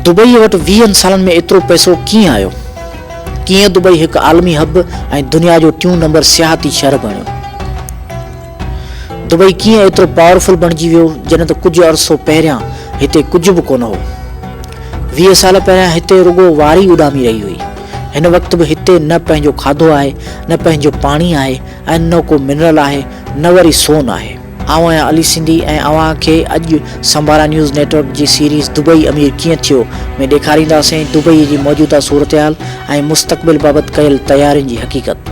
Dubai وٽ ويهن سالن ۾ ايترو پئسو ڪيئن آيو؟ ڪيئن دبئي هڪ عالمي حب ۽ دنيا جو ٽيون نمبر سياحتي شهر بڻيو؟ دبئي ڪيئن ايترو پاورفل بڻجي ويو جڏهن ته ڪجهه عرصو پهريان هتي ڪجهه به ڪونه هو. 20 سال پهريان هتي رڳو واري اڏامي رهي هئي. هن وقت به هتي نه پنهنجو کاڌو آهي، نه پنهنجو پاڻي آهي ۽ نه ڪو منرل آهي نه وري سون آهي. آئون آهيان علي سنڌي ۽ اوهان کي اڄ سمبارا نيوز نيٽورڪ جي سيريز دبئي امير ڪيئن ٿيو ۾ ڏيکارينداسين دبئي جي موجوده صورتحال ۽ مستقبل بابت ڪيل تيارين جي حقيقت.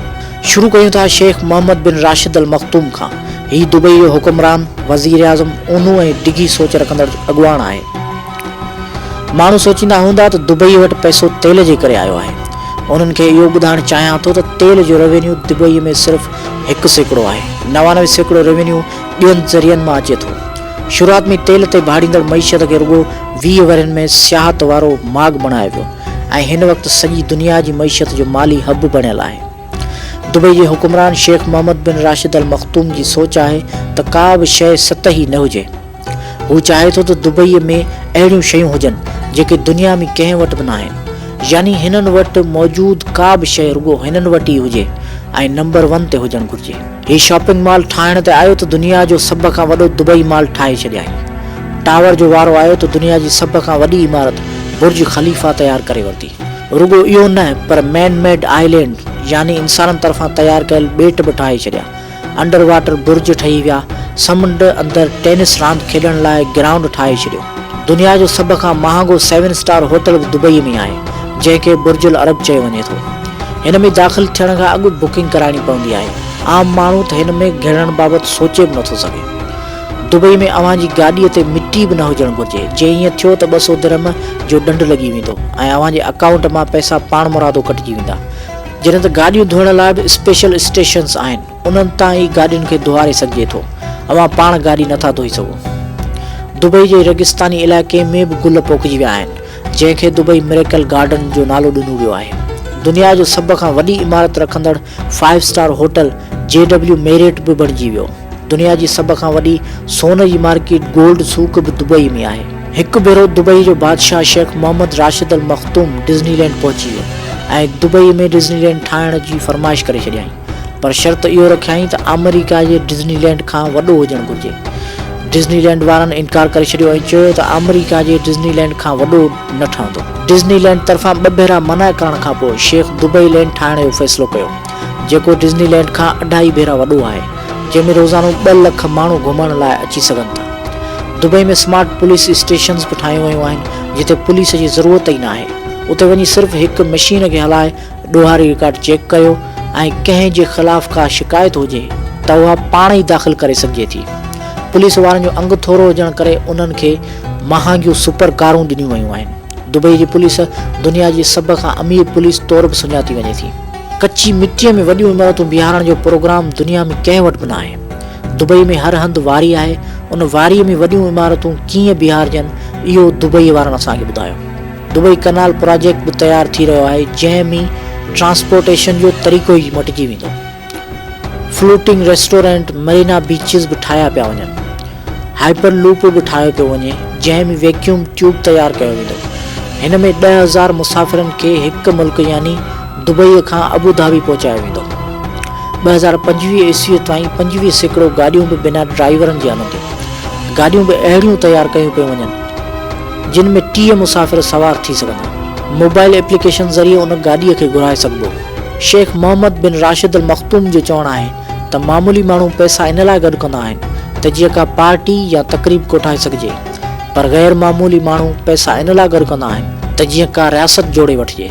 شروع ڪيون ٿا شيخ محمد بن راشد المختوم کان. هي دبئي جو حڪمران، وزيراعظم، اونهو ۽ ڊگهي سوچ رکندڙ اڳواڻ آهي. ماڻهو سوچيندا هوندا ته دبئي وٽ پئسو تيل جي ڪري آيو آهي. انهن کي اهو ٻڌائڻ چاهيان ٿو ته تيل جو روينيو دبئي ۾ صرف 1% آهي. 99% روينيو ٻين ذريعن مان اچي ٿو. شروعات ۾ تيل تي ڀاڙيندڙ معيشت کي رڳو 20 ورهين ۾ سياحت وارو ماڳ بڻايو ويو ۽ هن وقت سڄي دنيا جي معيشت جو مالي حب بڻيل آهي. دبئي جي حڪمران شيخ محمد بن راشد المختوم جي سوچ آهي ته ڪا به شيء سطحي نه هجي. هو چاهي ٿو ته دبئي ۾ اهڙيون شيون هجن جيڪي دنيا ۾ ڪنهن وٽ به ناهن. يعني هنن وٽ موجود ڪا به شيء رڳو هنن وٽ ئي هجي ۽ نمبر ون تي هجڻ گهرجي. هي شاپنگ مال ٺاهڻ تي آيو ته دنيا جو سڀ کان وڏو دبئي مال ٺاهي ڇڏيائين. ٽاور جو وارو آيو ته دنيا جي سڀ کان وڏي عمارت برج خليفه تيار ڪري ورتي. رڳو اهو نه پر مين ميڊ آئلينڊ يعني انسانن طرفان تيار ڪيل ٻيٽ به ٺاهي ڇڏيا. انڊر واٽر برج ٺهي ويا، سمنڊ اندر ٽينس راند کيڏڻ لاء گرائونڊ ٺاهي ڇڏيو. دنيا جو سڀ کان مهانگو سيون اسٽار هوٽل به دبئي ۾ آهي، جنهن کي برج العرب چيو وڃي ٿو. هن ۾ داخل ٿيڻ کان اڳ بڪنگ ڪرائڻي پوندي آهي. عام ماڻهو ته هن ۾ گهڙڻ بابت سوچي به نٿو سگهي. دبئي ۾ اوهان جي گاڏيء تي مٽي به نه هجڻ گهرجي، جي ائين ٿيو ته 200 درهم جو ڏنڊ لڳي ويندو ۽ اوهان جي اڪائونٽ مان پئسا پاڻمرادو ڪٽجي ويندا. جڏهن ته گاڏيون ڌوئڻ لاء به اسپيشل اسٽيشنز آهن، انهن تان ئي گاڏين کي ڌوئاري سگهجي ٿو، اوهان پاڻ گاڏي نٿا ڌوئي سگهو. دبئي جي ريگستاني علائقي ۾ به گل پوکجي ويا آهن، جنهن کي دبئي مريڪل گارڊن جو نالو ڏنو ويو آهي. دنيا جو سڀ کان وڏي عمارت رکندڙ five star hotel J W Marriott به بڻجي ويو. دنيا جي سڀ کان وڏي سون جي مارڪيٽ گولڊ سوق به دبئي ۾ آهي. هڪ ڀيرو دبئي جو بادشاهه شيخ محمد راشد المختوم ڊزني لينڊ پهچي ويو ۽ دبئي ۾ ڊزني لينڊ ٺاهڻ جي فرمائش ڪري ڇڏيائين پر شرط اهو رکيائين ته آمريڪا جي ڊزني لينڊ کان وڏو هجڻ گهرجي. ڊزني لينڊ وارن انڪار ڪري ڇڏيو ۽ چيو ته آمريڪا جي ڊزني لينڊ کان وڏو نه ٺهندو. ڊزني لينڊ طرفان ٻه ڀيرا منع ڪرڻ کانپوء شيخ دبئي لينڊ ٺاهڻ جو فيصلو ڪيو جيڪو ڊزني لينڊ کان اڍائي ڀيرا وڏو آهي. جنهن ۾ روزانو ٻه لک ماڻهو گهمڻ لاء اچي سگهن ٿا. دبئي ۾ سمارٽ پوليس اسٽيشنز به ٺاهيون ويون آهن جتي پوليس جي ضرورت ئي ناهي. اتي وڃي صرف هڪ مشين کي هلائي ڏوهاري رڪارڊ چيڪ ڪيو ۽ ڪنهن جي خلاف ڪا شڪايت هجي ته اها پاڻ ئي داخل ڪري سگهجي ٿي. پوليس وارن جو انگ ٿورو هجڻ ڪري انهن کي مهانگيون سپر ڪارون ڏنيون ويون آهن. دبئي جي پوليس دنيا جي سڀ کان امير پوليس طور به سڃاتي وڃي ٿي. ڪچي مٽيء ۾ وڏيون عمارتون بيهارڻ جو پروگرام دنيا ۾ ڪنهن وٽ به ناهي. دبئي ۾ هر هنڌ واري آهي، ان واريء ۾ وڏيون عمارتون ڪيئن بيهارجن، اهو دبئيء وارن اسان کي ٻڌايو. دبئي ڪئنال پراجيڪٽ به تيار ٿي رهيو آهي، جنهن ۾ ٽرانسپورٽيشن جو طريقو ئي مٽجي ويندو. فلوٽنگ ريسٽورنٽ، مرينا بيچز به ٺاهيا پيا وڃن. هائپر لوپ به ٺاهيو پيو وڃي، جنهن ۾ ويڪيوم ٽيوب تيار ڪيو ويندو. هن ۾ 10,000 مسافرن کي هڪ ملڪ يعني دبئيء کان ابوڌابي پهچايو ويندو. 2025 عيسويء تائين 25% گاڏيون به بنا ڊرائيورن جي هلنديون. گاڏيون به اهڙيون تيار ڪيون پيون وڃن، جن ۾ 30 مسافر سوار ٿي سگهندا. موبائل ايپليڪيشن ذريعي ان گاڏيء کي گهرائي سگهبو. شيخ محمد بن راشد المختوم جو چوڻ آهي ته معمولي ماڻهو پئسا ان لاء گڏ ڪندا آهن ته جيئن ڪا پارٽي يا تقريب ڪوٺائي سگهجي پر غير معمولي ماڻهو پئسا ان لاء گڏ ڪندا آهن ته جيئن ڪا رياست جوڙي وٺجي.